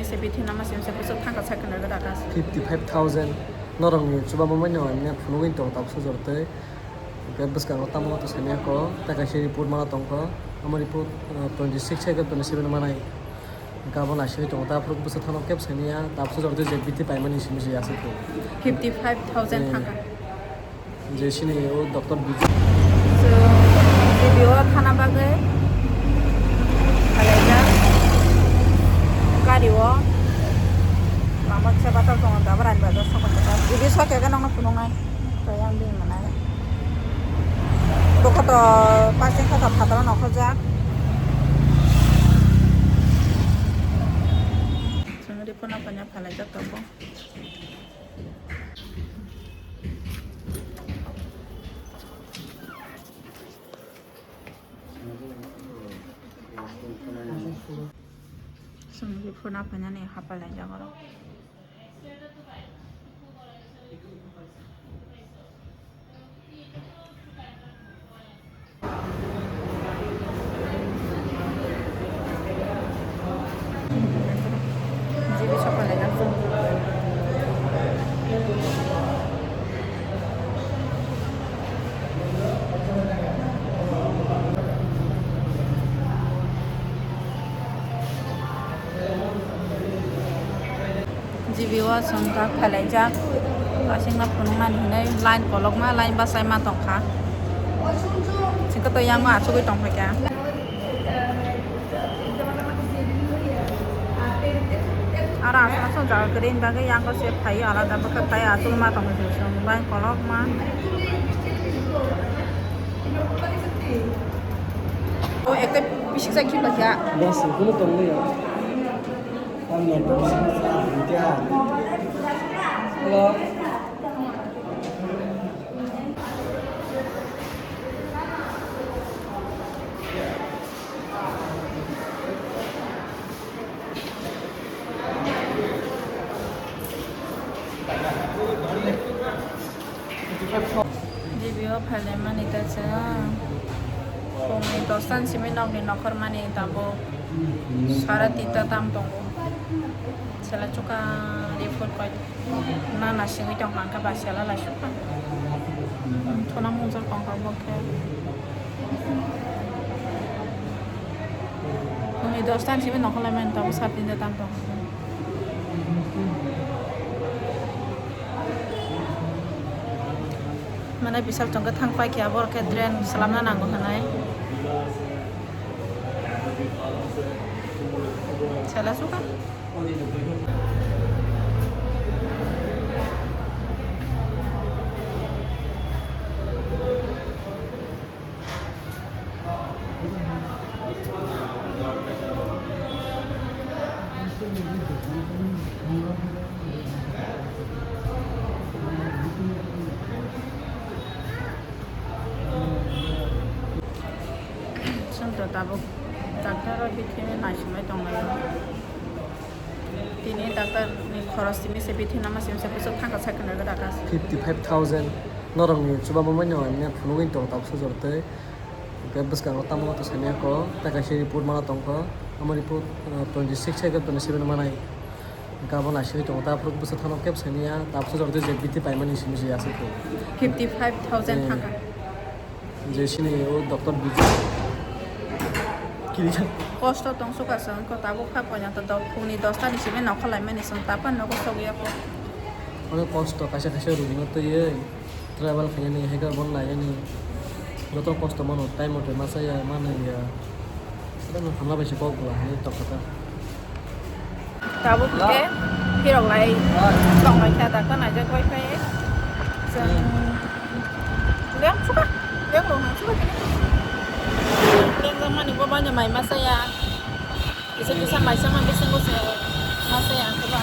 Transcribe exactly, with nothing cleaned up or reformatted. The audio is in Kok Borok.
Se bithi nama sim se bwswk thangka sakhe nai gada kas. Fifty five thousand norokni chuba mamai no ani phunugwi tong tabuk sujor tei. Hwnkhe bwskango tamo to sani ako, tei kaisa report mana tongkho. Amo report, uh, twenty six hai khe twenty seven manai. Hwnkhe abo naisingwi tongo, ta phuru bwswk thano kebo saniya, tabuk sujor tei je bithi paimani simi se aswk. Fifty five thousand thangka. Je sini o doctor Bijay. So, G B O thana bagwi khalaijak gari o. Lama kisa bathal tongo, tabra ani bagwi sokojak. G B O sokhe nokno phunuknai. Tei yang bini manai. Bokhoto pasing khato phataro nokhorjak. Chwng report no phanya khalaijak tongo. Chwng report no phainani hapalaijak oro. G B O chwng kha khailaijak, aswkno phunuknani hinwi line kolokma, line bachai ma tongkha. Chwngkhe to yang achugwi tongphaikha. Aro aswk aswk jaga kwrwini bagwi yang se phaiwi alada bwkha phaiwi achugwi ma tongkha, chwng line kolokma. O ekta bisik jai khibla kha. Bas, kuno tongwi ya. Hello. G B O phailaimani ta chwng phungni dosta ni simi nokni nokhormani tabuk sara tinta tam tongo. Sela chuka report koi na na singwi tong kha, hwnkhe ba sela lai sukha. Thuna mungjak tong kha bo khe. Phungni dosta ni simi nokhorlaimani tabuk sara tinta tam tongo. Mane bisal chwng khe thang paikha, borok khe drain swlamna nango hwnwi. Sela sukha. Chwng to tabuk doctor o bithi naisingwi tonglaio. Tini doctor ni khoros simi se bithi nama simi se bwswk thangka sakhe nai gada kas. Fifty five thousand norokni chuba mamai no ani phunugwi tong tabuk sujor tei. Hwnkhe bwskango tamo to sani ako, tei kaisa report mana tongkho, amo report, uh, twenty six hai khe twenty seven manai. Hwnkhe abo naisingwi tongo, ta phuru bwswk thano kebo saniya, tabuk sujor tei je bithi paimani simi se aswk. Fifty five thousand thangka. Je sini o doctor Bijay. Kiri. Kosto tong suka se wngkha tabuk kha poina to dok phungni dosta ni simi nokhorlaimani chwng tapa nogo sogwi ya kho. Onek kosto kaisa kaisa rugino twiwi travel khainani, haikhe bono nainani joto kosto mano, time mote masa ya, mano ya. Tabuk khe phirok lai tong lai kha, doctor naijak bai phai. Chwng leng suka, leng rok nang suka tini. Leng jak mani bo bani mai masa ya. Kisa kisa mai sama bisingo se masa ya ang khe ba.